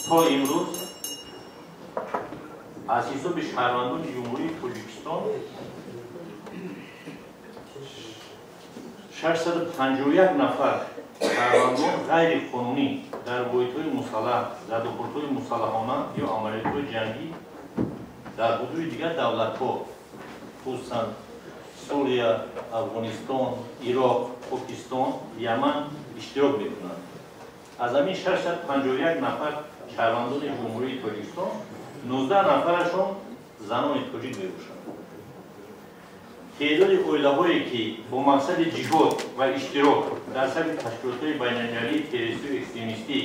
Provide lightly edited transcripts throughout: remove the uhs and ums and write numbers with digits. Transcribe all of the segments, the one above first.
То имрӯз аз ҳисоби шаҳрвандони Ҷумҳурии Тоҷикистон 651 нафар шаҳрвандон ғайриқонунӣ дар воҳидҳои мусаллаҳ, задухӯрдҳои мусаллаҳона ё амалиётҳои ҷангӣ дар ҳудуди дигар давлатҳо, хусусан Сурия, Афғонистон, Ироқ, Покистон, Яман иштирок мекунанд. Аз ҳамин 651 нафар шаҳрвандони Ҷумҳурии Тоҷикистон 19 нафарашон занони тоҷик мебошанд. Теъдоди оилаҳое, ки бо мақсади ҷиҳод ва иштирок дар сафи ташкилотҳои байналмилалии террористию экстремистӣ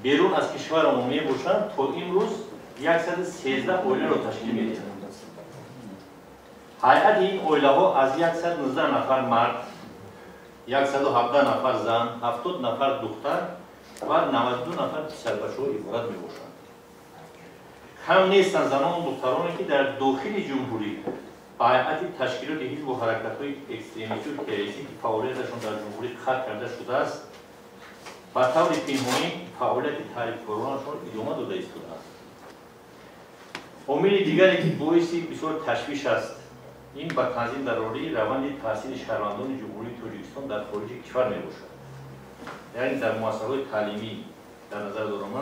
берун аз кишварамон мебошанд, то имрӯз 113 оиларо ташкил медиҳанд. Ҳайати ин оилаҳо аз 119 нафар мард, 117 нафар зан, 70 нафар духтар ва 92 нафар писарбачаҳо иборат мебошанд. Кам нестанд занону духтароне, ки дар дохили ҷумҳурӣ ба ҳайати ташкилоти ҳизбу ҳаракатҳои экстремистию террористӣ, ки фаъолияташон дар ҷумҳурӣ қатъ карда шудааст, ба таври пинҳонӣ фаъолияти таърифкоронашон идома дода истодаанд. Омили дигаре, ки боиси бисёр ташвиш аст, ин ба танзим дарории раванди таҳсили шаҳрвандони Ҷумҳурии Тоҷикистон дар хориҷи кишвар мебошад. Яъне дар муассисаҳои таълимӣ дар назар дорам.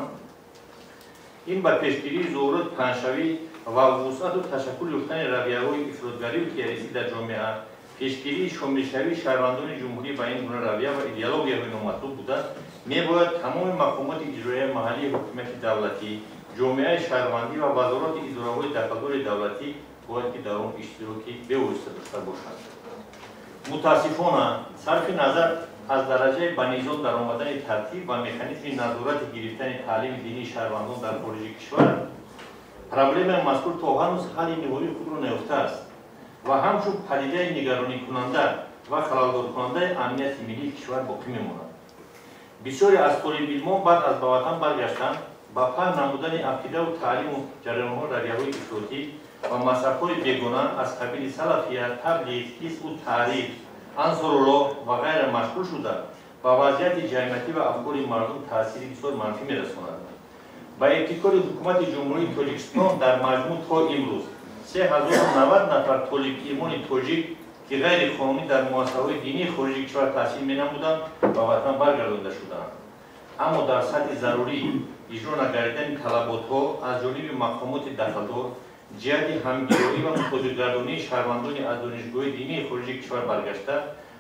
Ин ба пешгирии зуҳуроти паҳншавӣ ва вусъату ташаккул ёфтани равияҳои ифротгарию террористӣ дар ҷомеа, пешгирии шомилшавии шаҳрвандони ҷумҳурӣ ба ин гуна равия ва идеологияҳои номатлуб буда, мебояд тамоми мақомоти иҷроияи маҳаллии ҳукумати давлатӣ, ҷомеаи шаҳрвандӣ ва вазорати идораҳои дахлдори давлатӣ бояд ки дар он иштироки бевосита дошта бошанд. Мутаассифона, сарфи назар аз дараҷаи ба низом даромадани тартиб ва механизми назорати гирифтани таълими динии шаҳрвандон дар хориҷи кишвар, проблемаи мазкур то ҳанӯз ҳалли ниҳоии худро наёфтааст ва ҳамчун падидаи нигаронӣкунанда ва халалдоркунандаи амнияти миллии кишвар боқӣ мемонад. Бисёре аз толибилмон баъд аз ба ватан баргаштан ба паҳн намудани ақидаву таълиму ҷараёнҳо равияҳои ифротӣ ва мазҳабҳои бегона аз қабили салафия, таблиғ, ҳизбу таҳрир, Ансоруллоҳ ва ғайра машғул шуда, ба вазъияти ҷамъиятӣ ва афкори мардум таъсири бисёр манфӣ мерасонад. Ба ибтикори ҳукумати Ҷумҳурии Тоҷикистон дар маҷмӯъ то имрӯз 3090 нафар толибилмони тоҷик, ки ғайриқонунӣ дар муассисаҳои динии хориҷи кишвар таҳсил менамуданд, ба ватан баргардонда шудаанд. Аммо дар сатҳи зарурӣ иҷро нагардидани талаботҳо аз ҷониби мақомоти дахлдор ҷиҳати ҳамгироӣ ва мутобиқгардонии шаҳрвандони аз донишгоҳи динии хориҷи кишвар баргашта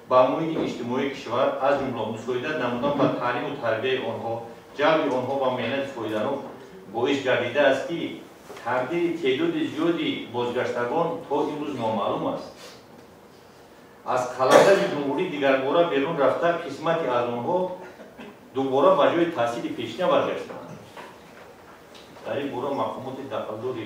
ба муҳити иҷтимоии кишвар, аз ҷумла мусоидат намудан ба таълиму тарбияи онҳо, ҷалби онҳо ба меҳнати фоиданок боис гардидааст, ки тақдири теъдоди зиёди бозгаштагон то имрӯз номаълум аст. Аз қаламрави ҷумҳурӣ дигарбора берун рафта, қисмате аз онҳо дубора ба ҷои таҳсили пешина баргаштанд. Дар ин бора мақомоти дахлдори